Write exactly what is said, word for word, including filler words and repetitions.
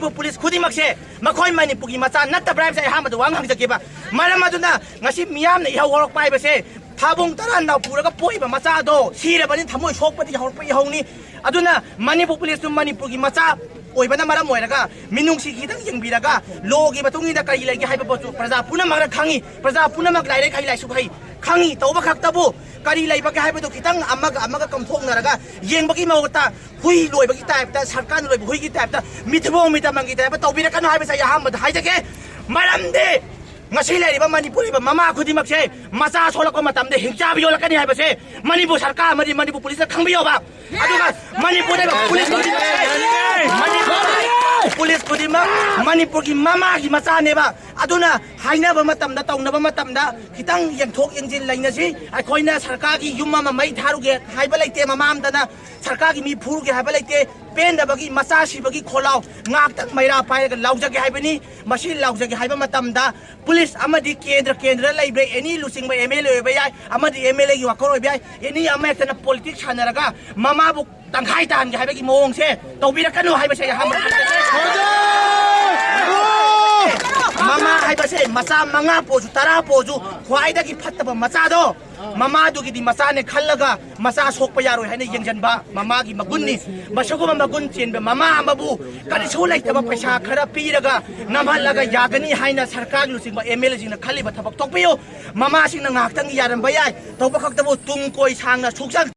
Police ꯈꯨꯗꯤꯡꯃꯛꯁꯦ ꯃꯈꯣꯏ ꯃꯅꯤꯄꯨꯔꯒꯤ ꯃꯆꯥ ꯅꯠꯇꯕ꯭ꯔꯥ ꯍꯥꯏꯕꯁꯦ ꯑꯩ ꯑꯍꯥꯟꯕꯗ ꯋꯥꯍꯪ ꯍꯪꯖꯒꯦꯕ꯫ ꯃꯔꯝ ꯑꯗꯨꯅ ꯉꯁꯤ ꯃꯤꯌꯥꯝꯅ ꯏꯍꯧ ꯍꯧꯔꯛꯄ ꯍꯥꯏꯕꯁꯦ, ꯊꯥꯕꯨꯡ ꯇꯔꯥ ꯅꯥꯎ ꯄꯨꯔꯒ ꯄꯣꯛꯏꯕ ꯃꯆꯥ ꯑꯗꯣ ꯁꯤꯔꯕꯅꯤ, ꯊꯃꯣꯏ ꯁꯣꯛꯄꯗꯤ ꯍꯧꯔꯛꯄ ꯏꯍꯧꯅꯤ꯫ ꯑꯗꯨꯅ ꯃꯅꯤꯄꯨꯔ ꯄꯨꯂꯤꯁꯇꯨ ꯃꯅꯤꯄꯨꯔꯒꯤ ꯃꯆꯥ ꯑꯣꯏꯕꯅ ꯃꯔꯝ ꯑꯣꯏꯔꯒ ꯃꯤꯅꯨꯡꯁꯤ ꯈꯤꯇꯪ ꯌꯦꯡꯕꯤꯔꯒ ꯂꯣꯒꯤ ꯃꯇꯨꯡ ꯏꯟꯅ ꯀꯔꯤ ꯂꯩꯒꯦ ꯍꯥꯏꯕ ꯄꯣꯠꯁꯨ ꯄ꯭ꯔꯖꯥ ꯄꯨꯝꯅꯃꯛꯅ ꯈꯪꯉꯤ, ꯄ꯭ꯔꯖꯥ ꯄꯨꯝꯅꯃꯛ ꯂꯥꯏꯔꯤꯛ ꯍꯩ ꯂꯥꯏꯁꯨ ꯍꯩ, ꯈꯪꯉꯤ꯫ ꯇꯧꯕ ꯈꯛꯇꯕꯨ ꯀꯔꯤ ꯂꯩꯕꯒꯦ ꯍꯥꯏꯕꯗꯨ ꯈꯤꯇꯪ ꯑꯃꯒ ꯑꯃꯒ ꯀꯝꯊꯣꯛꯅꯔꯒ ꯌꯦꯡꯕꯒꯤ ꯃꯍꯨꯠꯇ ꯍꯨꯏ ꯂꯣꯏꯕꯒꯤ ꯇꯥꯏꯞꯇ, ꯁꯔꯀꯥꯔꯅ ꯂꯣꯏꯕ ꯍꯨꯏꯒꯤ ꯇꯥꯏꯞꯇ ꯃꯤꯊꯤꯕꯣꯡ ꯃꯤꯇꯃꯪꯒꯤ ꯇꯥꯏꯞꯇ ꯇꯧꯕꯤꯔꯛꯀꯅꯨ ꯍꯥꯏꯕꯁꯦ ꯑꯩ ꯑꯍꯥꯟꯕꯗ ꯍꯥꯏꯖꯒꯦ꯫ ꯃꯔꯝꯗꯤ ꯉꯁꯤ ꯂꯩꯔꯤꯕ ꯃꯅꯤꯄꯨꯔ ꯂꯩꯕ ꯃꯃꯥ ꯈꯨꯗꯤꯡꯃꯛꯁꯦ ꯃꯆꯥ ꯁꯣꯛꯂꯛꯄ ꯃꯇꯝꯗ ꯍꯤꯡꯆꯥꯕ ꯌꯣꯜꯂꯛꯀꯅꯤ ꯍꯥꯏꯕꯁꯦ ꯃꯅꯤꯄꯨꯔ ꯁꯔꯀꯥꯔ ꯑꯃꯗꯤ ꯃꯅꯤꯄꯨꯔ ꯄꯨꯂꯤꯁꯅ ꯈꯪꯕꯤꯌꯣꯕ꯫ ꯑꯗꯨꯒ ꯃꯅꯤꯄꯨꯔꯗ ꯂꯩꯕ ꯄꯨꯂꯤꯁ ꯈꯨꯗꯤꯡꯃꯛ, ꯃꯅꯤꯄꯨꯔ ꯄꯨꯂꯤꯁ ꯈꯨꯗꯤꯡꯃꯛ ꯃꯅꯤꯄꯨꯔꯒꯤ ꯃꯃꯥꯒꯤ ꯃꯆꯥꯅꯦꯕ꯫ ꯑꯗꯨꯅ ꯍꯥꯏꯅꯕ ꯃꯇꯝꯗ, ꯇꯧꯅꯕ ꯃꯇꯝꯗ ꯈꯤꯇꯪ ꯌꯦꯡꯊꯣꯛ ꯌꯦꯡꯁꯤꯟ ꯂꯩꯅꯁꯤ꯫ ꯑꯩꯈꯣꯏꯅ ꯁꯔꯀꯥꯔꯒꯤ ꯌꯨꯝ ꯑꯃ ꯃꯩ ꯊꯥꯔꯨꯒꯦ ꯍꯥꯏꯕ ꯂꯩꯇꯦ, ꯃꯃꯥ ꯑꯝꯇꯅ ꯁꯔꯀꯥꯔꯒꯤ ꯃꯤ ꯐꯨꯔꯨꯒꯦ ꯍꯥꯏꯕ ꯂꯩꯇꯦ꯫ ꯄꯦꯟꯗꯕꯒꯤ ꯃꯆꯥ ꯁꯤꯕꯒꯤ ꯈꯣꯜꯂꯥꯎ ꯉꯥꯛꯇꯪ ꯃꯩꯔꯥ ꯄꯥꯏꯔꯒ ꯂꯥꯎꯖꯒꯦ ꯍꯥꯏꯕꯅꯤ꯫ ꯃꯁꯤ ꯂꯥꯎꯖꯒꯦ ꯍꯥꯏꯕ ꯃꯇꯝꯗ ꯄꯨꯂꯤꯁ ꯑꯃꯗꯤ ꯀꯦꯟꯗ꯭ꯔ, ꯀꯦꯟꯗ꯭ꯔꯗ ꯂꯩꯕ ꯑꯦꯅꯤ ꯂꯨꯆꯤꯡꯕ ꯑꯦꯝ ꯑꯦꯜ ꯑꯦ ꯑꯣꯏꯕ ꯌꯥꯏ, ꯑꯃꯗꯤ ꯑꯦꯝ ꯑꯦꯜ ꯑꯦꯒꯤ ꯋꯥꯀꯔ ꯑꯣꯏꯕ ꯌꯥꯏ, ꯑꯦꯅꯤ ꯑꯃ ꯍꯦꯛꯇꯅ ꯄꯣꯂꯤꯇꯤꯛꯁ ꯁꯥꯟꯅꯔꯒ ꯃꯃꯥꯕꯨ ꯇꯪꯈꯥꯏ ꯇꯥꯍꯟꯒꯦ ꯍꯥꯏꯕꯒꯤ ꯃꯑꯣꯡꯁꯦ ꯇꯧꯕꯤꯔꯛꯀꯅꯨ ꯍꯥꯏꯕꯁꯦ ꯑꯩ ꯑꯍꯥꯟꯕ ꯍꯥꯏꯖꯒꯦ꯫ ꯃꯃꯥ ꯍꯥꯏꯕꯁꯦ ꯃꯆꯥ ꯃꯉꯥ ꯄꯣꯛꯑꯁꯨ, ꯇꯔꯥ ꯄꯣꯛꯑꯁꯨ, ꯈ꯭ꯋꯥꯏꯗꯒꯤ ꯐꯠꯇꯕ ꯃꯆꯥꯗꯣ ꯃꯃꯥꯗꯨꯒꯤꯗꯤ ꯃꯆꯥꯅꯦ ꯈꯜꯂꯒ ꯃꯆꯥ ꯁꯣꯛꯄ ꯌꯥꯔꯣꯏ ꯍꯥꯏꯅ ꯌꯦꯡꯁꯤꯟꯕ ꯃꯃꯥꯒꯤ ꯃꯒꯨꯟꯅꯤ꯫ ꯃꯁꯤꯒꯨꯝꯕ ꯃꯒꯨꯟ ꯆꯦꯟꯕ ꯃꯃꯥ ꯑꯃꯕꯨ ꯀꯔꯤꯁꯨ ꯂꯩꯇꯕ ꯄꯩꯁꯥ ꯈꯔ ꯄꯤꯔꯒ ꯅꯝꯍꯜꯂꯒ ꯌꯥꯒꯅꯤ ꯍꯥꯏꯅ ꯁꯔꯀꯥꯔꯒꯤ ꯂꯨꯆꯤꯡꯕ ꯑꯦꯝ ꯑꯦꯜ ꯑꯦꯁꯤꯡꯅ ꯈꯜꯂꯤꯕ ꯊꯕꯛ ꯇꯣꯛꯄꯤꯌꯨ꯫ ꯃꯃꯥꯁꯤꯡꯅ ꯉꯥꯏꯍꯥꯛꯇꯪꯒꯤ ꯌꯥꯔꯝꯕ ꯌꯥꯏ, ꯇꯧꯕ ꯈꯛꯇꯕꯨ ꯇꯨꯡ ꯀꯣꯏ ꯁꯥꯡꯅ ꯁꯨꯛꯆꯪ